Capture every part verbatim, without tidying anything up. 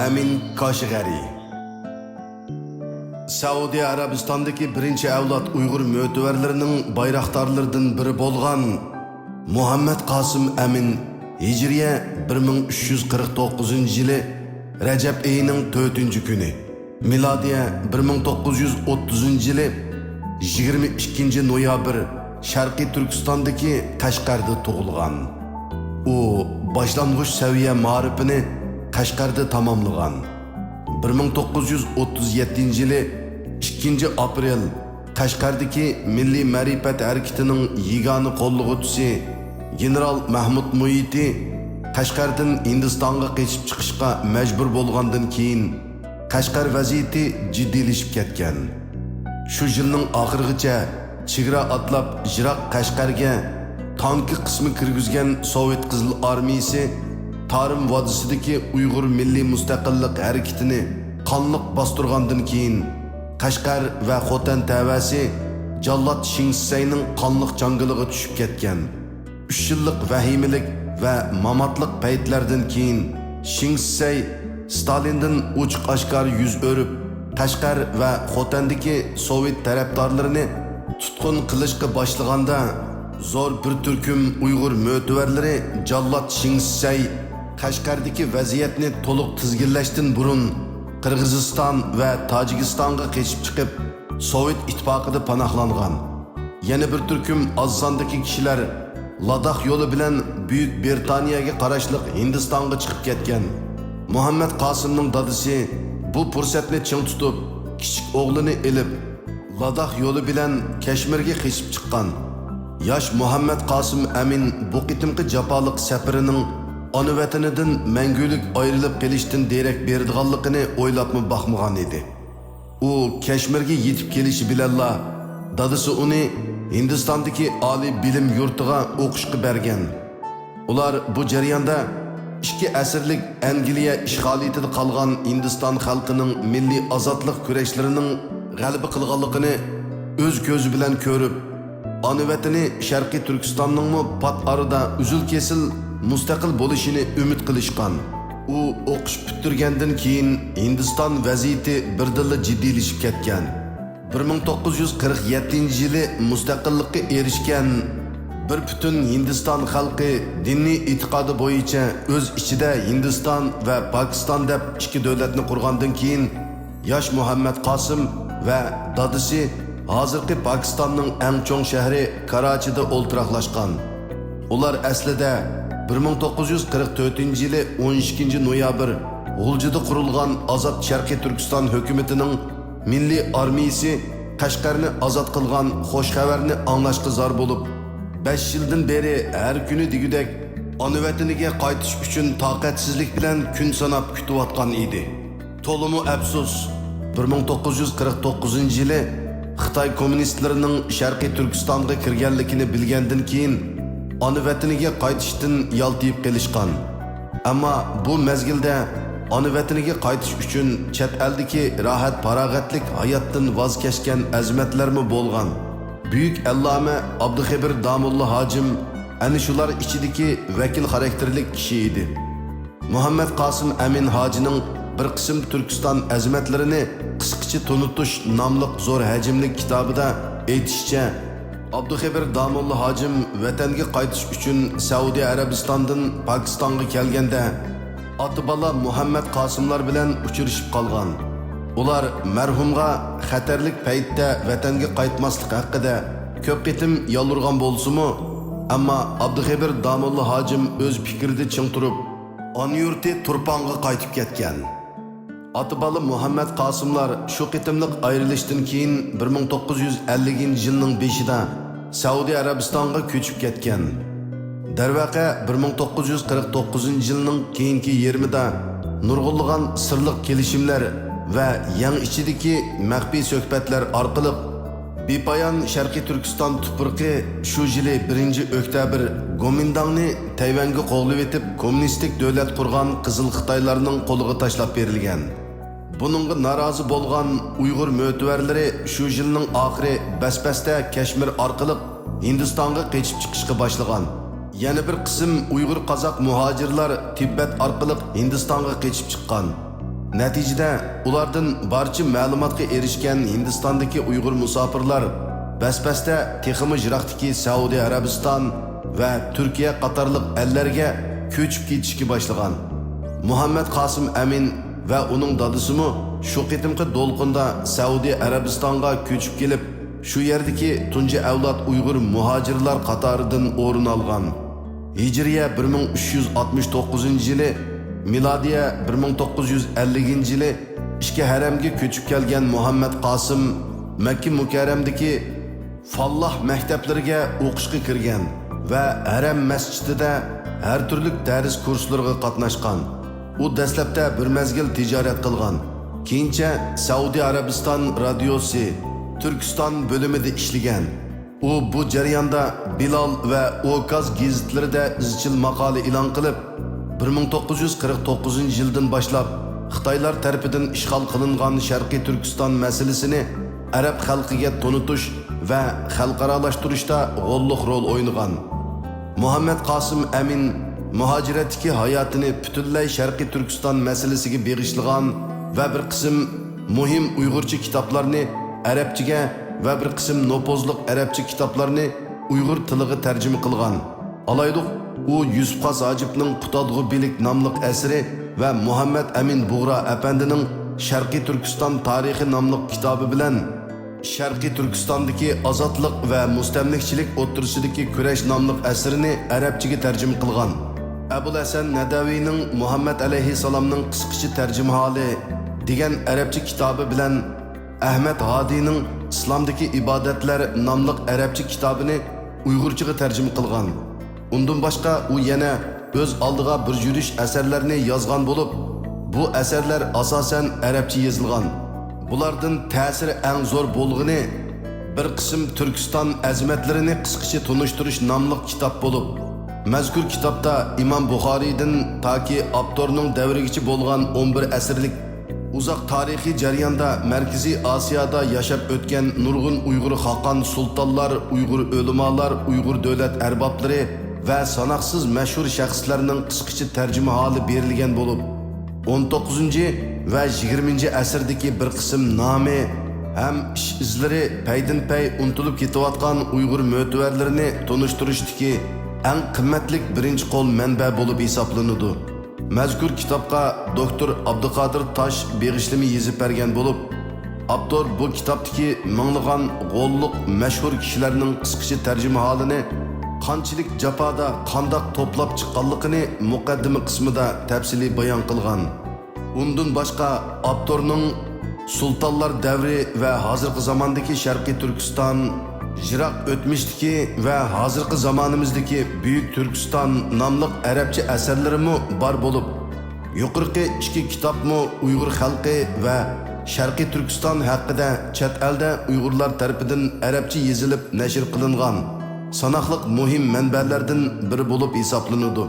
ئەمىن كاشغەرى. سەئۇدى ئەرەبىستاندىكى بىرىنچى ئەۋلاد ئۇيغۇر مۆتىۋەرلىرىنىڭ بايراقدارلىرىدىن بىرى بولغان مۇھەممەد قاسىم ئەمىن ھىجرىيە بىر مىڭ ئۈچ يۈز قىرىق توققۇزىنچى يىلى رەجەب ئېيىنىڭ تۆتىنچى كۈنى، مىلادىيە بىر مىڭ توققۇز يۈز ئوتتۇزىنچى يىلى يىگىرمە ئىككىنچى نويابىر شەرقىي تۈركىستاندىكى قەشقەردە تۇغۇلغان. ئۇ باشلانغۇچ سەۋىيە مائارىپىنى قەشقەردە تاماملىغان. بىر مىڭ توققۇز يۈز ئوتتۇز يەتتىنچى يىلى ئىككىنچى ئاپرېل قەشقەردىكى مىللىي مەرىپەت ھەرىكىتىنىڭ يېگانە قوللىغۇچىسى، گېنېرال مەھمۇد مۇھىتى قەشقەردىن ھىندىستانغا قېچىپ چىقىشقا مەجبۇر بولغاندىن كېيىن، قەشقەر ۋەزىيىتى جىددىيلىشىپ كەتكەن. شۇ يىلنىڭ ئاخىرىغىچە چېگرا ئاتلاپ يىراق قەشقەرگە تانكا قىسمى كىرگۈزگەن سوۋېت قىزىل ئارمىيىسى تارىم ۋادىسىدىكى ئۇيغۇر مىللىي مۇستەقىللىق ھەرىكىتىنى قانلىق باستۇرغاندىن كېيىن، قەشقەر ۋە خوتەن تەۋەسى جاللات شېڭ شىسەينىڭ قانلىق جاڭگىلىغا چۈشۈپ كەتكەن. ئۈچ يىللىق ۋەھىمىلىك ۋە ماماتلىق پەيتلەردىن كېيىن، شېڭ شىسەي ستالىندىن ئوچۇق-ئاشكارا يۈز ئۆرۈپ، قەشقەر ۋە خوتەندىكى سوۋېت تەرەپدارلىرىنى تۇتقۇن قىلىشقا باشلىغاندا، زور بىر تۈركۈم ئۇيغۇر مۆتىۋەرلىرى جاللات شېڭ شىسەي قەشقەردىكى ۋەزىيەتنى تولۇق تىزگىنلەشتىن بۇرۇن، قىرغىزىستان ۋە تاجىكىستانغا قېچىپ چىقىپ، سوۋېت ئىتتىپاقىدا پاناھلانغان. يەنە بىر تۈركۈم ئاز ساندىكى كىشىلەر لاداخ يولى بىلەن بۈيۈك بىرىتانىيەگە قاراشلىق ھىندىستانغا چىقىپ كەتكەن. مۇھەممەد قاسىمنىڭ دادىسى بۇ پۇرسەتنى چىڭ تۇتۇپ، كىچىك ئوغلىنى ئېلىپ، لاداخ يولى بىلەن كەشمىرگە قېچىپ چىققان. ياش مۇھەممەد قاسىم ئەمىن بۇ قېتىمقى جاپالىق سەپىرىنىڭ ئانا ۋەتىنىدىن مەڭگۈلۈك ئايرىلىپ قېلىشتىن دېرەك بېرىدىغانلىقىنى ئويلاپمۇ باقمىغان ئىدى. ئۇ كەشمىرگە يېتىپ كېلىشى بىلەنلا، دادىسى ئۇنى ھىندىستاندىكى ئالىي بىلىم يۇرتىغا ئوقۇشقا بەرگەن. ئۇلار بۇ جەرياندا ئىككى ئەسىرلىك ئەنگلىيە ئىشغالىيىتىدە قالغان ھىندىستان خەلقىنىڭ مىللىي ئازادلىق كۈرەشلىرىنىڭ غەلىبە قىلغانلىقىنى ئۆز كۆزى بىلەن كۆرۈپ، ئانا ۋەتىنى شەرقىي تۈركىستاننىڭمۇ پات ئارىدا ئۈزۈل-كېسىل مۇستەقىل بولۇشىنى ئۈمىد قىلىشقان. ئۇ ئوقۇش پۈتتۈرگەندىن كېيىن ھىندىستان ۋەزىيىتى بىردىنلا جىددىيلىشىپ كەتكەن. بىر مىڭ توققۇز يۈز قىرىق يەتتىنچى يىلى مۇستەقىللىققا ئېرىشكەن بىر پۈتۈن ھىندىستان خەلقى دىنىي ئېتىقادى بويىچە ئۆز ئىچىدە ھىندىستان ۋە پاكىستان دەپ ئىككى دۆلەتنى قۇرغاندىن كېيىن، ياش مۇھەممەد قاسىم ۋە دادىسى ھازىرقى پاكىستاننىڭ ئەڭ چوڭ شەھىرى كاراچىدا ئولتۇراقلاشقان. ئۇلار ئەسلىدە بىر مىڭ توققۇز يۈز قىرىق تۆتىنچى يىلى ئون ئىككىنچى نويابىر غۇلجىدا قۇرۇلغان ئازاد شەرقىي تۈركىستان ھۆكۈمىتىنىڭ مىللىي ئارمىيىسى قەشقەرنى ئازاد قىلغان خوش خەۋەرنى ئاڭلاشقا زار بولۇپ، بەش يىلدىن بېرى ھەر كۈنى دېگۈدەك ئانا ۋەتىنىگە قايتىش ئۈچۈن تاقەتسىزلىك بىلەن كۈن ساناپ كۈتۈۋاتقان ئىدى. تولىمۇ ئەپسۇس، بىر مىڭ توققۇز يۈز قىرىق توققۇزىنچى يىلى خىتاي كوممۇنىستلىرىنىڭ شەرقىي تۈركىستانغا كىرگەنلىكىنى بىلگەندىن كېيىن، ئانا ۋەتىنىگە قايتىشتىن يالتىيىپ قېلىشقان. ئەمما بۇ مەزگىلدە ئانا ۋەتىنىگە قايتىش ئۈچۈن چەت ئەلدىكى راھەت-پاراغەتلىك ھاياتتىن ۋاز كەچكەن ئەزىمەتلەرمۇ بولغان. بۈيۈك ئەللامە ئابدۇخېبىر داموللا ھاجىم ئەنە شۇلار ئىچىدىكى ۋەكىل خاراكتېرلىك كىشى ئىدى. مۇھەممەد قاسىم ئەمىن ھاجىنىڭ بىر قىسىم تۈركىستان ئەزىمەتلىرىنى قىسقىچە تونۇتۇش ناملىق زور ھەجىملىك كىتابىدا ئېيتىشىچە، ئابدۇخېبىر داموللا ھاجىم ۋەتەنگە قايتىش ئۈچۈن سەئۇدى ئەرەبىستاندىن پاكىستانغا كەلگەندە، ئاتا-بالا مۇھەممەد قاسىملار بىلەن ئۇچرىشىپ قالغان. ئۇلار مەرھۇمغا خەتەرلىك پەيتتە ۋەتەنگە قايتماسلىق ھەققىدە كۆپ قېتىم يالۋۇرغان بولسىمۇ، ئەمما ئابدۇخېبىر داموللا ھاجىم ئۆز پىكرىدە چىڭ تۇرۇپ، ئانا يۇرتى تۇرپانغا قايتىپ كەتكەن. ئاتا-بالا مۇھەممەد قاسىملار شۇ قېتىملىق ئايرىلىشتىن كېيىن بىر مىڭ توققۇز يۈز ئەللىكىنچى يىلنىڭ بېشىدا سەئۇدى ئەرەبىستانغا كۆچۈپ كەتكەن. دەرۋەقە، بىر مىڭ توققۇز يۈز قىرىق توققۇزىنچى يىلنىڭ كېيىنكى يېرىمىدا نۇرغۇنلىغان سىرلىق كېلىشىملەر ۋە يەڭ ئىچىدىكى مەخپىي سۆھبەتلەر ئارقىلىق بىپايان شەرقىي تۈركىستان تۇپرىقى شۇ يىلى بىرىنچى ئۆكتەبىر گومىنداڭنى تەيۋەنگە قوغلىۋېتىپ، كوممۇنىستىك دۆلەت قۇرغان قىزىل خىتايلارنىڭ قولىغا تاشلاپ بېرىلگەن. بۇنىڭغا نارازى بولغان ئۇيغۇر مۆتىۋەرلىرى شۇ يىلنىڭ ئاخىرى بەس-بەستە كەشمىر ئارقىلىق ھىندىستانغا قېچىپ چىقىشقا باشلىغان. يەنە بىر قىسىم ئۇيغۇر قازاق مۇھاجىرلار تىبەت ئارقىلىق ھىندىستانغا قېچىپ چىققان. نەتىجىدە، ئۇلاردىن بارچە مەلۇماتقا ئېرىشكەن ھىندىستاندىكى ئۇيغۇر مۇساپىرلار بەس-بەستە تېخىمۇ يىراقتىكى سەئۇدى ئەرەبىستان ۋە تۈركىيە قاتارلىق ئەللەرگە كۆچۈپ كېتىشكە باشلىغان. مۇھەممەد قاسىم ئەمىن ۋە ئۇنىڭ دادىسىمۇ شۇ قېتىمقى دولقۇندا سەئۇدى ئەرەبىستانغا كۆچۈپ كېلىپ، شۇ يەردىكى تۇنجى ئەۋلاد ئۇيغۇر مۇھاجىرلار قاتارىدىن ئورۇن ئالغان. ھىجرىيە بىر مىڭ ئۈچ يۈز ئاتمىش توققۇزىنچى يىلى، مىلادىيە بىر مىڭ توققۇز يۈز ئەللىكىنچى يىلى ئىچكى ھەرەمگە كۆچۈپ كەلگەن مۇھەممەد قاسىم مەككە مۇكەررەمدىكى فاللاھ مەكتەپلىرىگە ئوقۇشقا كىرگەن ۋە ھەرەم مەسچىتىدە ھەر تۈرلۈك دەرس كۇرسلىرىغا قاتناشقان. ئۇ دەسلەپتە بىر مەزگىل تىجارەت قىلغان. كېيىنچە سەئۇدى ئەرەبىستان رادىيوسى تۈركىستان بۆلۈمىدە ئىشلىگەن. ئۇ بۇ جەرياندا بىلال ۋە ئوكاز گېزىتلىرىدە ئىزچىل ماقالە ئېلان قىلىپ، بىر مىڭ توققۇز يۈز قىرىق توققۇزىنچى يىلدىن باشلاپ خىتايلار تەرىپىدىن ئىشغال قىلىنغان شەرقىي تۈركىستان مەسىلىسىنى ئەرەب خەلقىگە تونۇتۇش ۋە خەلقئارالاشتۇرۇشتا غوللۇق رول ئوينىغان. مۇھەممەد قاسىم ئەمىن مۇھاجىرەتتىكى ھاياتىنى پۈتۈنلەي شەرقىي تۈركىستان مەسىلىسىگە بېغىشلىغان ۋە بىر قىسىم مۇھىم ئۇيغۇرچە كىتابلارنى ئەرەبچىگە ۋە بىر قىسىم نوپۇزلۇق ئەرەبچە كىتابلارنى ئۇيغۇر تىلىغا تەرجىمە قىلغان. ئالايلۇق، ئۇ يۈسۈپ خاس ھاجىپنىڭ قۇتادغۇ بىلىك ناملىق ئەسىرى ۋە مۇھەممەد ئەمىن بۇغرا ئەپەندىنىڭ شەرقىي تۈركىستان تارىخى ناملىق كىتابى بىلەن شەرقىي تۈركىستاندىكى ئازادلىق ۋە مۇستەملىكىچىلىك ئوتتۇرىسىدىكى كۈرەش ناملىق ئەسىرىنى ئەرەبچىگە تەرجىمە قىلغان. ئەبۇل ھەسەن نەدەۋىنىڭ مۇھەممەد ئەلەيھىسسالامنىڭ قىسقىچە تەرجىمىھالى دېگەن ئەرەبچە كىتابى بىلەن ئەھمەد ھادىينىڭ ئىسلامدىكى ئىبادەتلەر ناملىق ئەرەبچە كىتابىنى ئۇيغۇرچىغا تەرجىمە قىلغان. ئۇندىن باشقا ئۇ يەنە ئۆز ئالدىغا بىر يۈرۈش ئەسەرلەرنى يازغان بولۇپ، بۇ ئەسەرلەر ئاساسەن ئەرەبچە يېزىلغان. بۇلاردىن تەسىرى ئەڭ زور بولغىنى بىر قىسىم تۈركىستان ئەزىمەتلىرىنى قىسقىچە تونۇشتۇرۇش ناملىق كىتاب بولۇپ، مەزكۇر كىتابتا ئىمام بۇخارىيدىن تاكى ئاپتورنىڭ دەۋرىگىچە بولغان ئون بىر ئەسىرلىك ئۇزاق تارىخىي جەرياندا مەركىزىي ئاسىيادا ياشاپ ئۆتكەن نۇرغۇن ئۇيغۇر خاقان سۇلتانلار، ئۇيغۇر ئۆلىمالار، ئۇيغۇر دۆلەت ئەربابلىرى ۋە ساناقسىز مەشھۇر شەخسلەرنىڭ قىسقىچە تەرجىمىھالى بېرىلگەن بولۇپ، ئون توققۇزىنچى ۋە يىگىرمىنچى ئەسىردىكى بىر قىسىم نامى ھەم ئىش ئىزلىرى پەيدىنپەي ئۇنتۇلۇپ كېتىۋاتقان ئۇيغۇر مۆتىۋەرلىرىنى تونۇشتۇرۇشتىكى ئەڭ قىممەتلىك بىرىنچى قول مەنبە بولۇپ ھېسابلىنىدۇ. مەزكۇر كىتابقا دوكتور ئابدۇقادىر تاش بېغىشلىما يېزىپ بەرگەن بولۇپ، ئاپتور بۇ كىتابتىكى مىڭلىغان غوللۇق مەشھۇر كىشىلەرنىڭ قىسقىچە تەرجىمىھالىنى قانچىلىك جاپادا قانداق توپلاپ چىققانلىقىنى مۇقەددىمە قىسمىدا تەپسىلىي بايان قىلغان. ئۇندىن باشقا، ئاپتورنىڭ سۇلتانلار دەۋرى ۋە ھازىرقى زاماندىكى شەرقىي تۈركىستان، يىراق ئۆتمۈشتىكى ۋە ھازىرقى زامانىمىزدىكى بۈيۈك تۈركىستان ناملىق ئەرەبچە ئەسەرلىرىمۇ بار بولۇپ، يۇقىرىقى ئىككى كىتابمۇ ئۇيغۇر خەلقى ۋە شەرقىي تۈركىستان ھەققىدە چەت ئەلدە ئۇيغۇرلار تەرىپىدىن ئەرەبچە يېزىلىپ نەشر قىلىنغان ساناقلىق مۇھىم مەنبەلەردىن بىرى بولۇپ ھېسابلىنىدۇ.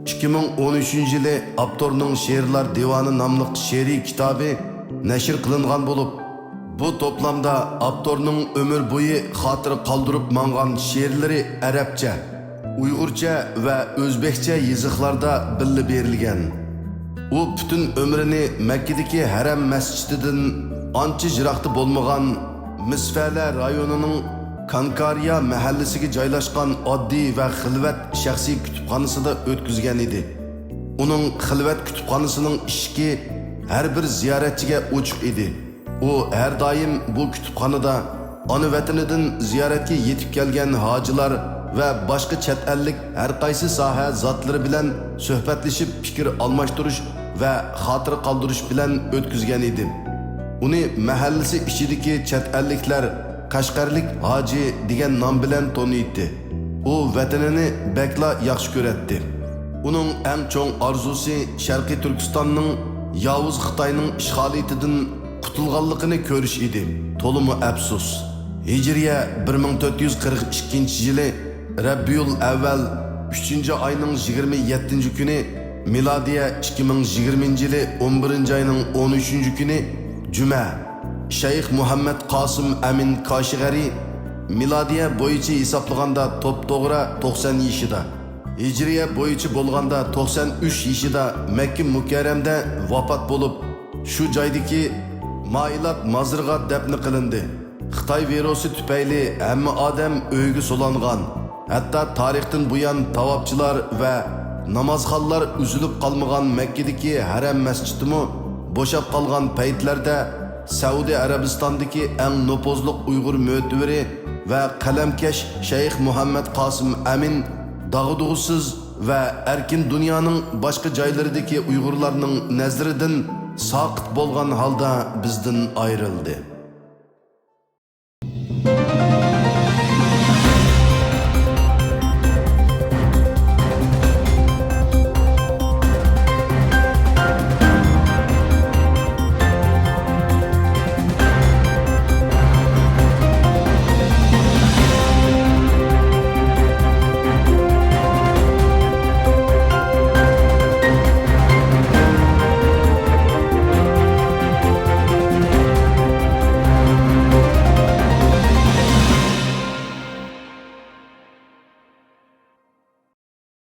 ئىككى مىڭ ئون ئۈچىنچى يىلى ئاپتورنىڭ شېئىرلار دىۋانى ناملىق شېئىرىي كىتابى نەشر قىلىنغان بولۇپ، بۇ توپلامدا ئاپتورنىڭ ئۆمۈر بويى خاتىرە قالدۇرۇپ ماڭغان شېئىرلىرى ئەرەبچە، ئۇيغۇرچە ۋە ئۆزبېكچە يېزىقلاردا بىللە بېرىلگەن. ئۇ پۈتۈن ئۆمرىنى مەككىدىكى ھەرەم مەسچىتىدىن ئانچە يىراقتا بولمىغان مىسفەلە رايونىنىڭ كانكارىيا مەھەللىسىگە جايلاشقان ئاددىي ۋە خىلۋەت شەخسىي كۇتۇپخانىسىدا ئۆتكۈزگەن ئىدى. ئۇنىڭ خىلۋەت كۇتۇپخانىسىنىڭ ئىشىكى ھەر بىر زىيارەتچىگە ئوچۇق ئىدى. ئۇ ھەر دائىم بۇ كۇتۇپخانىدا ئانا ۋەتىنىدىن زىيارەتكە يېتىپ كەلگەن ھاجىلار ۋە باشقا چەت ئەللىك ھەر قايسى ساھە زاتلىرى بىلەن سۆھبەتلىشىپ پىكىر ئالماشتۇرۇش ۋە خاتىرە قالدۇرۇش بىلەن ئۆتكۈزگەن ئىدى. ئۇنى مەھەللىسى ئىچىدىكى چەت ئەللىكلەر، قەشقەرلىك ھاجى دېگەن نام بىلەن تونۇيتتى. ئۇ ۋەتىنىنى بەكلا ياخشى كۆرەتتى. ئۇنىڭ ئەڭ چوڭ ئارزۇسى شەرقىي تۈركىستاننىڭ ياۋۇز خىتاينىڭ ئىشغالىيىتىدىن قۇتۇلغانلىقىنى كۆرۈش ئىدى. تولىمۇ ئەپسۇس. ھىجرىيە بىر مىڭ تۆت يۈز قىرىق ئىككىنچى يىلى رەببىيۇل ئەۋۋەل ئۈچىنچى ئاينىڭ يىگىرمە يەتتىنچى كۈنى، مىلادىيە ئىككى مىڭ يىگىرمىنچى يىلى ئون بىرىنچى ئاينىڭ ئون ئۈچىنچى كۈنى، جۈمە، شەيخ مۇھەممەد قاسىم ئەمىن كاشغەرى، مىلادىيە بويىچە ھېسابلىغاندا توپتوغرا توقسان يېشىدا، ھىجرىيە بويىچە بولغاندا توقسان ئۈچ يېشىدا مەككە مۇكەررەمدە ۋاپات بولۇپ، شۇ جايدىكى مائىلات مازىرىغا دەپنە قىلىندى. خىتاي ۋىرۇسى تۈپەيلى ھەممە ئادەم ئۆيگە سولانغان. ھەتتا تارىختىن بۇيان تاۋاپچىلار ۋە نامازخانلار ئۈزۈلۈپ قالمىغان مەككىدىكى ھەرەم مەسچىتىمۇ بوشاپ قالغان پەيتلەردە سەئۇدى ئەرەبىستاندىكى ئەڭ نوپۇزلۇق ئۇيغۇر مۆتىۋىرى ۋە قەلەمكەش شەيخ مۇھەممەد قاسىم ئەمىن داغدۇغىسىز ۋە ئەركىن دۇنيانىڭ باشقا جايلىرىدىكى ئۇيغۇرلارنىڭ نەزىرىدىن ساقىت بولغان ھالدا بىزدىن ئايرىلدى.